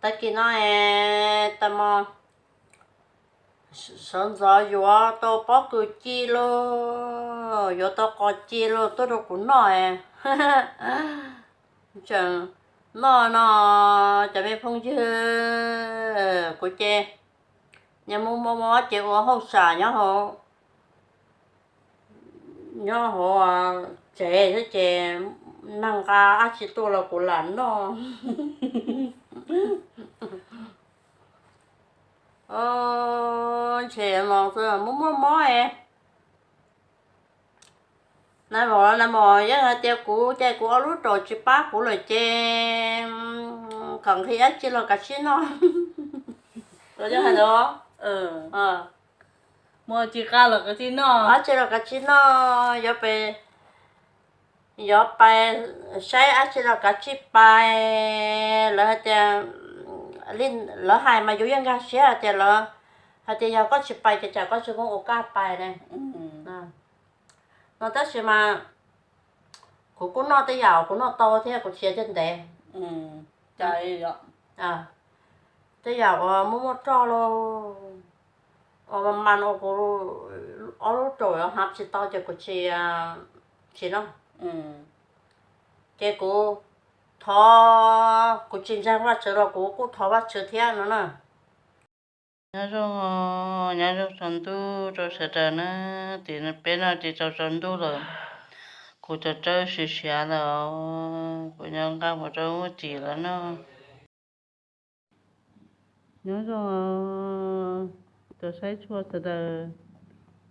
Tag kis no es tag mos sawv ntxov yuav tau pob kws ci los, yuav tau qos ci los tuaj rau kuv noj es. Tseem noj no, cov me phooj ywg, kuv ces nyias muaj muaj mob ces ua hauj sam nyob hauv, nyob hauv tsev xwb ces neeg nqa dab tsi tuaj los kuv lam noj. Ntshe no muaj muaj mob es. Nais Mos, Nais Mos yeej hais tias kuv ces kuv ob lub raum tsis pab kuv lawm ces kom nqhis dab tsi los kav tsij noj. Hais tias muaj tsis qab los kav tsij noj, dab tsi los kav tsij noj, yuav pais, yuav pais saib dab tsi los kav tsij pais. Lawv hais tias, lawv hais mas yus yeej nkag siab hais tias lawv hais tias yog koj tsis pais ces tsam koj tsis muaj ua kaj pais ne. No tab sis mas kuv kuj noj tej yam kuv noj tau thiab kuv txiav thiaj ntev. Tej yam uas muaj muaj roj los, uas mas mas uas kuv ob lub raum hnav tsis tau ces kuv tsis, tsis noj. Ces kuv thov, kuv tsis ntseeg Vajtswv los kuv kuj thov Vajtswv thiab no na. Nyob zoo, nyob zoo tsaus ntuj rau sawv daws na. Tim peb no ces tsaus tsaus ntuj lawm, kuv tsaus tsawb siav siav lawm, kuv nyob nqa mus rau Muaj Txim lawv noj. Nyob zoo cov saib tshua sawv daws,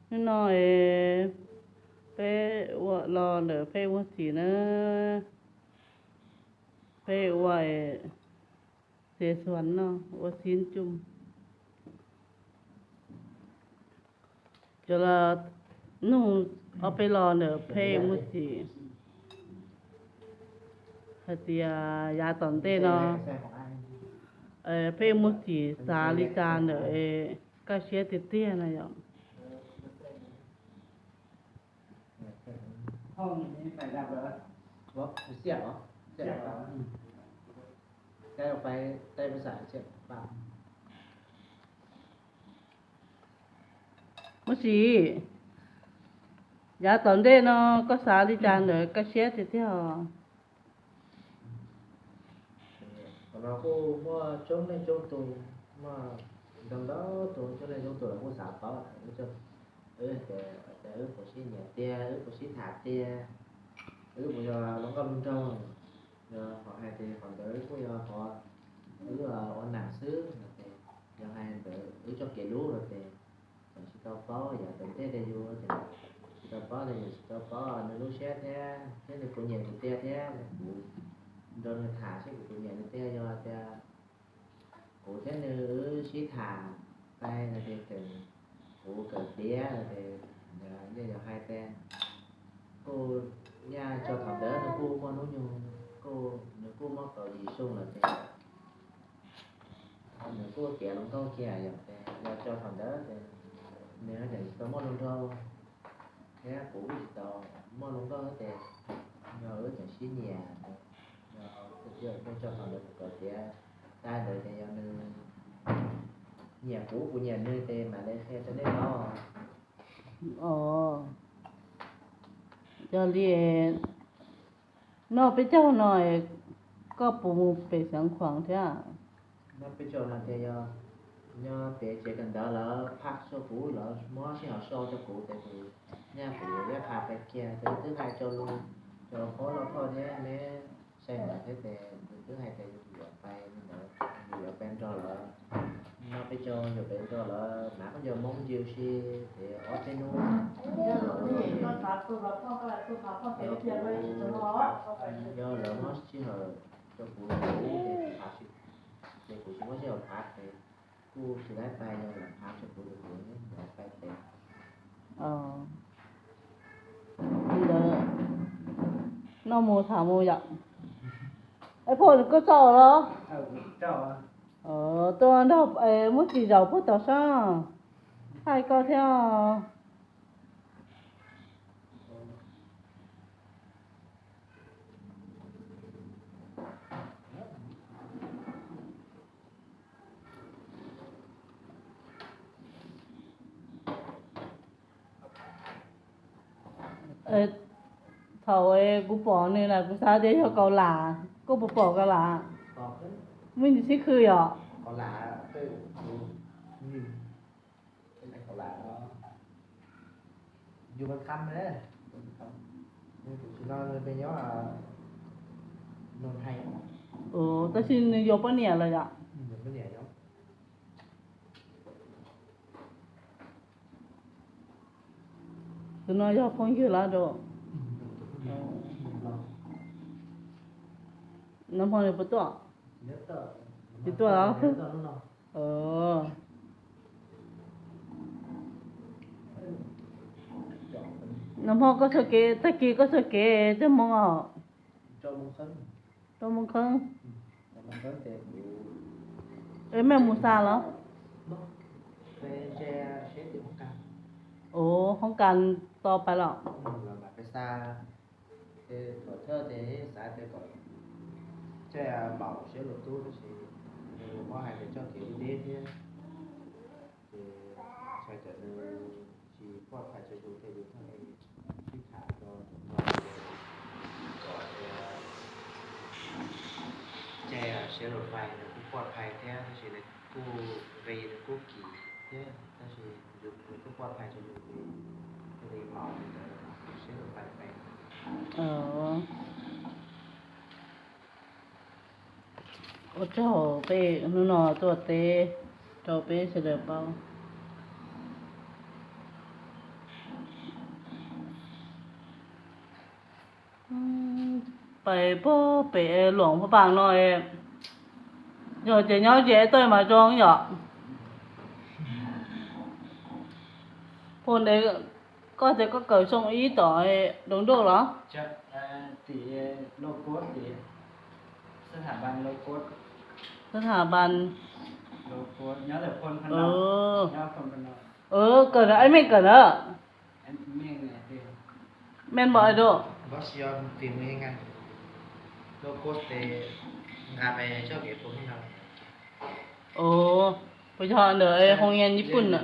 hnub no es peb ua los ntawm Phej Muaj Txim na, peb ua txiav xuas noj ua xib coj. Cov los nug ob peb los ntawm Phej Muaj Txim hais tias yav tom ntej no Phej Muaj Txim xav li cas ntawm Kaj Siab tiag tiag na yom. Muaj Txim, yav tom ntej no koj xav li cas ntawm Kaj Siab tiag tiag os? Qhov no kuj muaj coob leej coob tus, muaj ntau ntau tus, coob leej coob tus los kuj xav paub, wb tias wb puas sib nyiam tiag, wb puas sib tham tiag, wb puas yog hluas nkauj hluas nraug. Yog qhov hais tias qhov ntawd kuj yog qhov wb ua nam xwb no ces, yog hais ntawd wb txoj kev hlub no ces tseem tsis tau paub, yog tom ntej tias yus tseem tsis tau paub tias yus tsis tau paub nws lub siab thiab, thiab nws puas nyiam kuv tiag thiab, kuv nrog nws tham seb kuv puas nyiam nws tiag. Yog tias kuv thiab nws wb sib tham tag no ces tseem kuv kawm tiav no ces, yog hais tias kuj nyaj tso thaum ntawd nws kuj muaj hnub nyoog, kuj nws kuj muaj kaum yim xyoo lawm ces nws kuj tiav hluas nkauj kiag yom, ces yog tso thaum ntawd ces nws tseem tsis tau muaj hluas nraug thiab kuv kuj tsis tau muaj hluas nkauj ces yog wb tseem sib nyiam, yog tso thaum ntawd kuv kawm tiav tag ntawd ces yog nws nyiam kuv kuv nyiam nws ces mam li qhia rau nej paub. Os, yog li noj peb caug no koj puas mus pem Xeev Khuam thiab? Noj peb caug no ces yog nyob pem tsev kawm ntawv lawv phaj rau kuv, lawv muab sij hawm sau rau kuv ces kuv nyaj kuv yuav pais kiag ces twb hais rau cov qhov loj thoj thiab neb sai ntawd thiab ces nws twb hais tias yus yuav pais ntawd, yus yuav pais nrog lawv. Noj peb caug yus pais nrog lawv hnav khaub ncaws Hmoob ncw si ces ob peb hnub yog lawv muab sij hawm rau kuv, kuv ces kuv tsis muaj sij hawm phav ces kuj tsis laib pais, yog lawv phav rau kuv ces kuv pais pem. Ntawd noj mus tham mus yom. Es phauj koj tso los? Tuaj nrog Muaj Txim zaum puag tom sab, thaij koj thiab. Thaum kuv pom nws na kuv xav tias yog kaus lam, koj puas pom kaus lam? Muaj ntsis sib khw yom? Tab sis nws yuav poj niam lawm yom? Tus no yog phooj ywg los rau. Nag hmo nws puas tuaj? Tsis tuaj los? Nag hmo koj txoj kev, tag kis koj txoj kev cog moo os? Rau moo kheeb. Es mej mus xa los? Ua hoob kas to pais los? Ces thaum thawj ces xav tias kom caij maum siab luag tub tab sis nws muab hais tias txoj kev deb deb thiab, ces txhais kom nws tsis poj phais rau yus thiab yus thiaj li sib tham rau tus no, kom caij siab luag pais nws kuj poj phais thiab tab sis nws kuj nqi nws kuj kim thiab tab sis yus nws kuj poj phais rau yus li, thiaj li maum li ntawd siab luag pais pais. Ua tsaug peb hnub no tuaj teb rau peb sawv daws paub. Pais puag pem Luam Phaj Paas no, yog tias nyob ze tuaj mas zoo yom. Puag ntawd koj tias koj kawm xyoo ib tom Doos Nroj los? Sab Tham Npas. Kawm na, ib meej kawm na. Meej npaum li dua? Puas yog ntawm hoo yas Nyij Pooj na?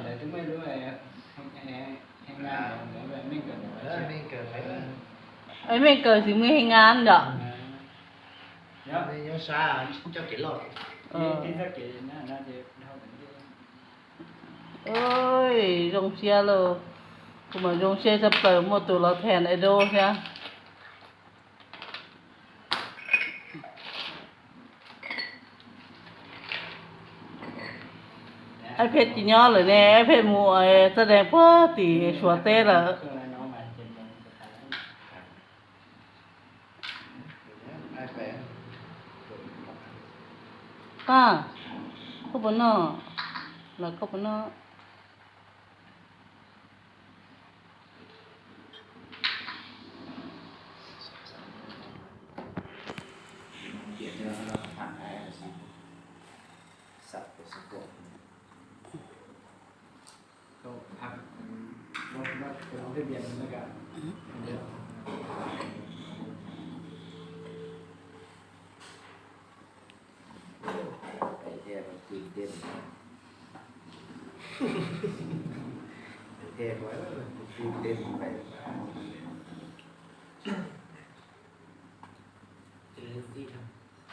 Meej kawm xwm mws hee ngan yom. Zoo siab lauj. Kuv mas zoo siab tshaj plaws muaj tus los them idol thiab. Ib Pheej tsis nyob lawm ne, Ib Pheej mus txoj dee puag tim Suav teb lawm. Paj, koj puas noj? Los koj puas noj?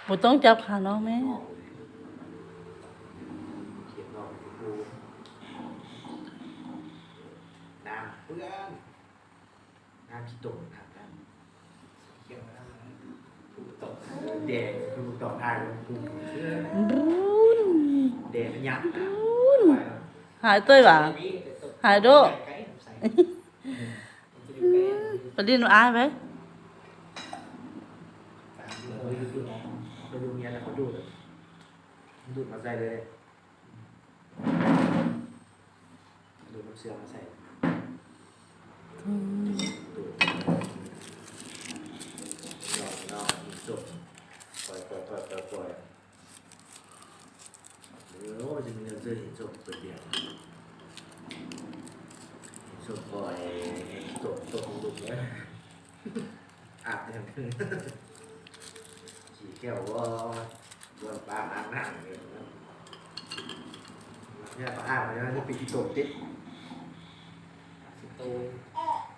Puas toob cov qhav no me? Hais tuaj vam, hais dua. Pab dij nus ab peb.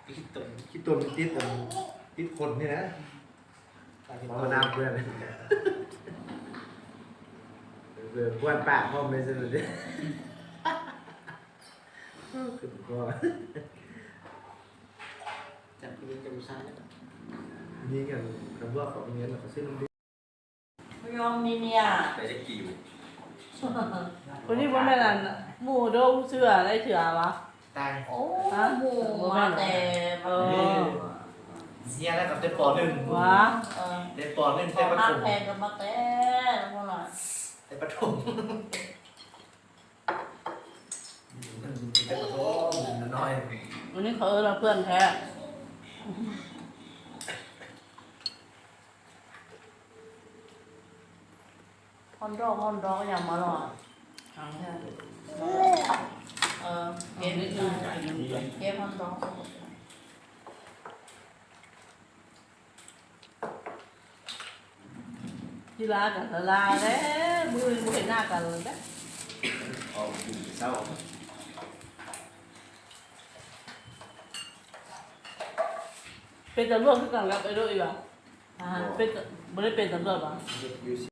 Khi tuần, khi tuần tiếp tuần, tiếp khuôn thế đó. Có năm quên. Quên bạn không bây giờ rồi. Không có. Chẳng có những cái sai. Như là nó bước khỏi miếng là có xếp đi. Yog ni niam. Kuv ni puas meej na, muaj dua ub xwb a, lej xwb a vas. Ub, muaj mas tes, ua, tes pom neeg, tes pom neeg, tes pom neeg, tes pom neeg. Ua ni qhov los pwj nqhis. Ho nroj ho nrov yam mas los. Kev ho nrov. Tsis laj kam laj le, mus mus pem naj kam laj. Peb tas luaj twb kam nqa peb lub ib vas. Peb, mus peb tas luaj vas.